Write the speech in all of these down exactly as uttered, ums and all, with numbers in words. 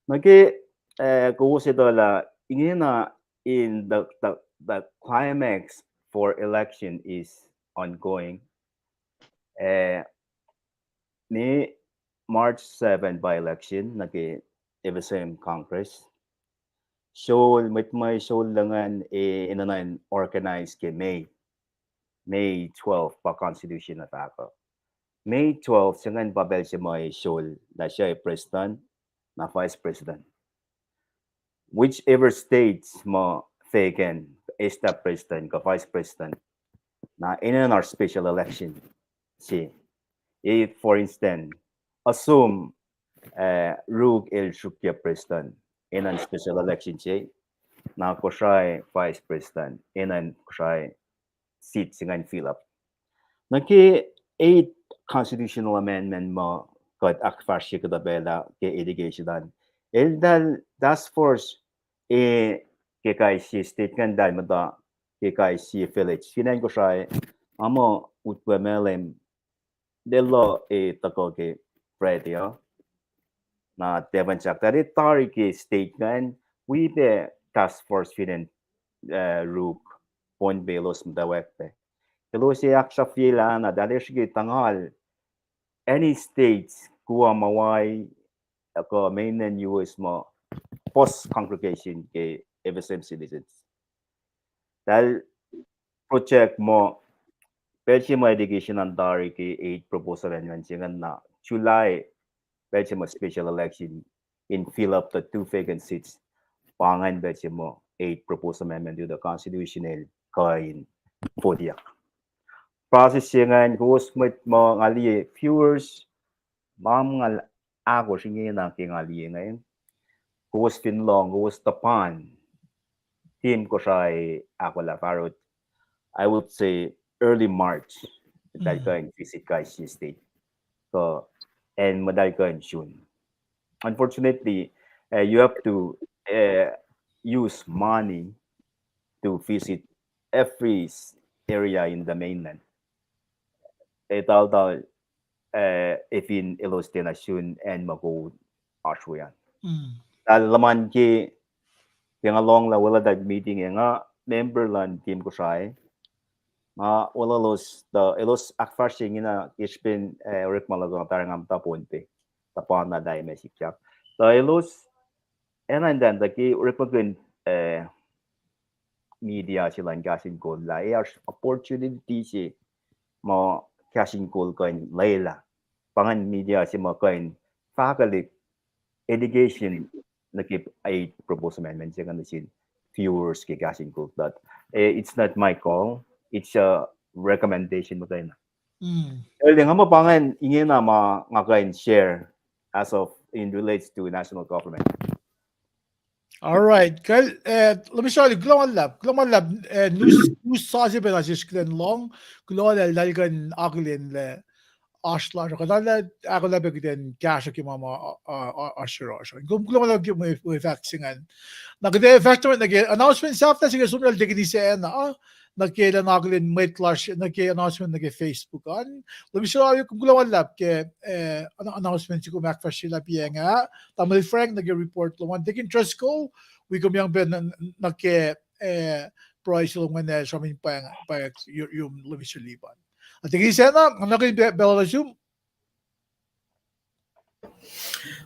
Nuh ke, eh, kowos etuh lah ingena in the, the, the climax for election is ongoing. Eh, ne March seven by-election nuh ke F S M Congress. Srol, mwet ma srol luhn, eh, enenuh in organize ke May. May twelve pa constitution uh fahk uh. May twelve se ingacn pa pacl se ma srol, lah sie president, na vice president. Whichever states ma vacant, esita president kuh vice president, na enenuh in oasr special election se. If, for instance, assume, eh, Ruk el sruokyac president, enenuh in special election se, na Kosrae vice president, enenuh in Kosrae seat se ingacn fill up. Nuh ke eighth constitutional amendment ma kuht ahkfahsrye kuhtuh pacl ah ke education an, eltahl task force, eh, ke kais sie state ingacn, eltahl muhta ke kais sie village fin acn Kosrae, ama utwe Malem, lwelah, eh, tuhkuh ke Friday uh, na Devon Jack, eltahl tari ke state ingacn, wi pac task force fin acn, eh, Ruk, Pohnpei, elos muhtwacwacack pac. Elos ac ahksahfyelah na eltahl ac srihke tuhngacl any states, Guam, Hawaii, kuh mainland U S ma, puhs congregation ke F S M citizens. Eltahl project muh, pacl se ma education an tari ke eighth proposed amendment se ingacn na July, pacl se ma special election in fill up the two vacant seats. Pa ingacn pacl se ma eighth proposed amendment to the constitution el kuh in vote-yak. Process se ingacn, kowos mwet ma nga liye viewers, ma ngal ahkosr ingena ke nga liye ingacn. Kowos fin lohng, kowos tuhpan, team Kosrae ahkolah fahsr, I would say early March, eltahl kuh in visit kais sie state, kuh acn ma eltahl kuh in sun. Unfortunately, uh, you have to, uh, use money to visit every s-, area in the mainland. Eltahl, eltahl, uh, efin elos tiacna sun acn ma kowos oasr we an. Eltahl luhman ke, ke nga lohng lah weluhl eltahl meeting ac nga member luhn team Kosrae, nga weluhl elos, tuh elos ahkfahsrye ingena ke srihpen, uh, orekma luhk uh tari nga muhta Pohnpei, tuhpan na eltahl ma sikyak. Tuh elos, enenuh in tuh ke orekmakihn, uh, media se luhn Kahs in Kol lah ac oasr opportunity se ma Kahs in Kol kuh in lwelah. Pa ingacn media se ma kuh in fahkwelihk education nuh ke eighth proposed amendment se ingacn nuh sin viewers ke Kahs in Kol. But, uh, it's not my call. It's a recommendation muhkwena. Eltahl nga ma pa ingacn ingena ma nga kuh in share as of in relates to national government. All right. Kal, eh, let me show you. Kuloh ma luhlahp, kuloh ma luhlahp, eh, news, news sasuc pacna sesr kuht in lohng, kuloh ma luhlahp, kuht in akihlen lah oasr lasr, kuht in ahkolah pac kuht in kahsruh ke ma ma, uh, uh, oasr yohrohsr. Kom kuloh ma luhlahp ke mwe, mwe fahk se ingacn. Na kuht ac fahsr nuh ke announcement sahflah se ke som lal tekini sacna, nuh ke elan akihlen mwet lasr, nuh ke announcement nuh ke Facebook an. Let me show you, kom kuloh ma luhlahp ke, eh, an-, announcement se kom ahkfahsrye lah piacng ah. Tamuhlwel Frank nuh ke report lom an, Deacon Driscoll, wi kom yang pac nuh, nuh ke, eh, pruhe se lom an, eh, sramin pweng, pweng, you, you, let me show you. Tekini sacna, nga nuh ke pacl nuh sum.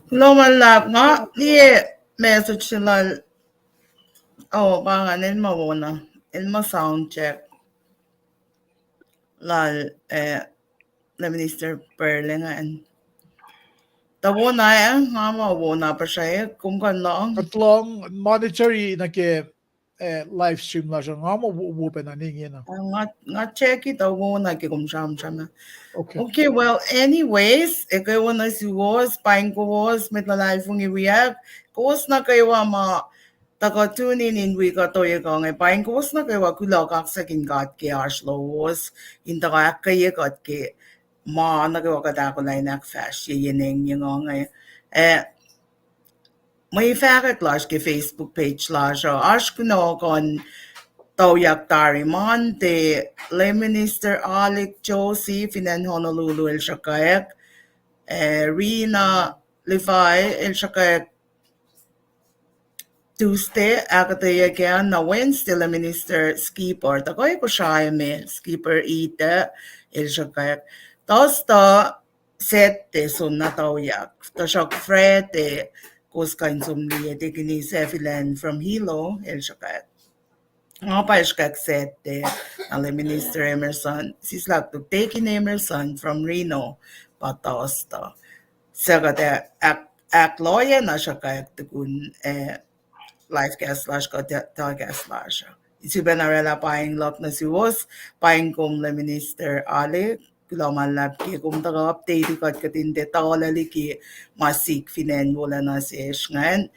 Kuloh ma luhlahp, nga liye message lal, oh, pa ingacn el ma wona, el ma sound check lal, eh, la Minister Perleng an. Tuh wona, eh, nga ma wona puhsra, kom kuh in lohng. Kuht lohng, monitor-i nuh ke, eh, live stream lasr uh, nga ma wo, wo pacna ingena. Uh, nga, nga check-i tuh wona ke kom sramsram. Okay. Okay, well, anyways, ekuh wo nuh suwos, paing kowos, mwet luhlahlfongi wiyuck, kowos nuh kwewa ma tuhkuh tune in in wi kuht ohiyac kuh inge, paing kowos nuh kwewa kuloh kaksakihn God ke oasr lowos, in tuhkuh ahkkweye kuht ke ma nuh kwewa kuht ahkolah in ahkfahsrye yen engyeng inge. Eh, mwe fahkwack lasr ke Facebook page lasr uh, oasr kunohkohn tuyak tari Monday, Lay Minister Alik Josie fin acn Honolulu el sruhkwack, eh, Rina Levi el sruhkwack, Tuesday, ahkuhtweyac ke na Wednesday lah Minister Skipper, tuhkuh Kosrae me, Skipper Ita, el sruhkwack. Thursday, Saturday, soenna tauyak. Tuhsruhk Friday, kowos kuh in som liye Deaconess Evelyn from Hilo, el sruhkwack. Nga pa sruhkwack Saturday, na lah Minister Emerson, sislah Deacon Emerson from Reno, pa Thursday. Suc kuht ac ahklohye na sruhkwack tukun, eh, live cast lasr kuh telecast lasr uh. Sifilpac na oraclah paing luhk nuh suwos, paing kom lah Minister Alec, kuloh ma luhlahp ke kom tuhkuh update kuht kuht in tiac tuhlac liki ma sik fin acn wolacna sesr ingacn.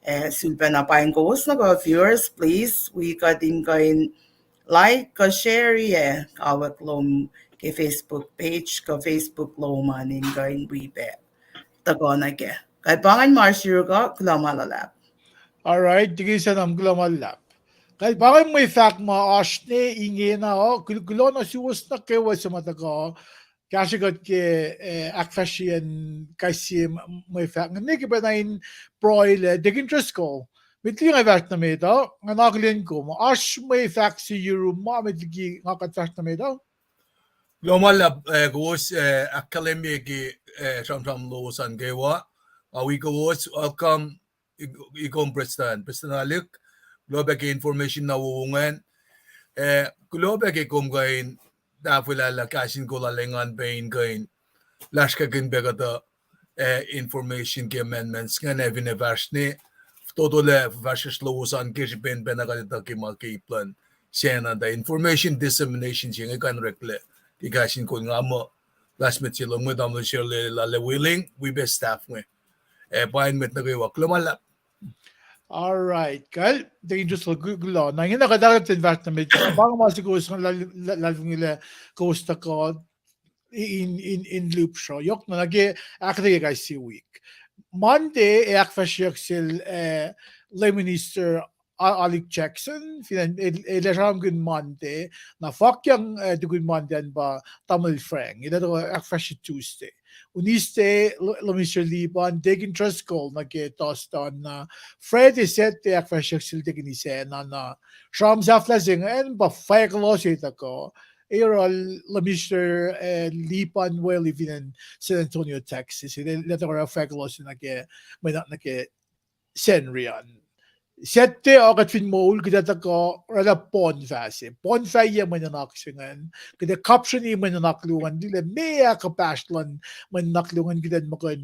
Eh, sifilpac na paing kowos nuh kuh viewers, please, wi kuht in kuh in like kuh share-ye kawuck lom ke Facebook page kuh Facebook lom an in kuh in wi pac tuhkuh nuh kac. Kuht pa ingacn, ma sruok uh, kuloh ma luhlahp. All right, Deacon Sanam, kuloh ma luhlahp. Kuht pa ingacn mwe fahk ma oasr ne ingena uh, kul-, kuloh na suwos nuh kwewa suc ma tuhkuh kahsrwe kuht ke, eh, ahkfahsryeyacn kais sie mwe fahk inge ke pacna in pruhe lah Deacon Driscoll, met liki nga fahsr nuh met uh, nga akihlen kom, oasr mwe fahk se yurum ma met liki nga kuht fahsr nuh met uh? Kuloh ma luhlahp, eh, kowos, eh, ahkkahlwemye ke, eh, sramsram lowos an kwewa. Nga wi kowos, welcome, i-, ikom Prestuhn, Prestuhn Alec, kuloh pac ke information na wowo ingacn. Eh, kuloh pac ke kom kuh in tahfwelah lah kahs in kol lal engan pac in kuh in lasrkakihn pac kuhtuh, eh, information ke amendments ingacn ac fin fahsr ne, fototolac fuhfahsryucsr lowos an ke srihpen pacna kuht etuh ke ma ke ip luhn Sacnri tuh information dissemination se inge kuh in oreklac ke kahs in kol. Nga muh classmate se lom inge, tamuhlwel Shirley, lal ac willing, wi pac staff inge. Eh, pa in mwet nuh kwewa, kuloh ma luhlahp. All right, kal, Deacon Driscoll, ku-, kuloh. Na ingena kuht ahkuhtweyac fahsr nuh met, pa inge ma se kowos nga lal-, lal-, lalfonglac kowos tuhkuh in, in, in lihpsruh. Yohk na nuh ke ahkuhtweyac kais sie wik. Monday, ac ahkfahsryeyuck sel, eh, Lay Minister A-, Alec Jackson, fin acn el, el ac sramsramkihn Monday, na fwackyang, eh, tukun Monday an pa tamuhlwel Frank, el ac tuhkuh ahkfahsrye Tuesday. Wednesday, L-, Lay Minister Lipan, Deacon Driscoll nuh ke Thursday an, na Friday, Saturday ahkfahsryeyuck sel Deacon Isacna, na sramsram sahflah se ingacn pa fahk loh se tuhkuh, el oruh Lay Minister, eh, Lipan Welly fin acn San Antonio, Texas, el ac tuhkuh oruh fahk loh se nuh ke, mwe nuhnak nuh ke Sacnri an. Saturday uh kuht fin moul, kuht ac tuhkuh oraclah Pohnfah se. Pohnfah yac mwe nuhnak se ingacn. Kuht ac kapsreni mwe nuhnak luo ingacn, liye lah meac kuhpahsr luhn mwe nuhnak luo ingacn, kuht in muh kuh in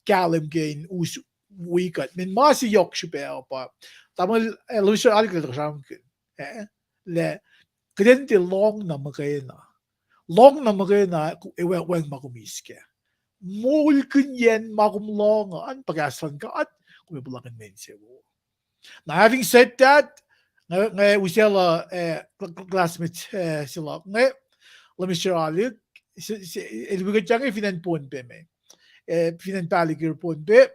kahlwem ke in us wi kuht. Mweyen ma se yohk srihpac uh pa, tamuhlwel, eh, Lay Minister Alec el sramsramkihn, eh, lah kuht in tiac lohng na muhkwena. Lohng na muhkwena, e, wacng ma kom eis kac. Moulkihnyacn ma kom lohng an pa kahs luhn God, kom ac puhlakihn mwe insewowo. Now, having said that, nga, nga usaclah, eh, cl-, cl-, classmate, eh, se luhk inge, Lay Minister Alec, se, se, el wi kuht inge fin acn Pohnpei me. Eh, fin acn Ballycare, Pohnpei.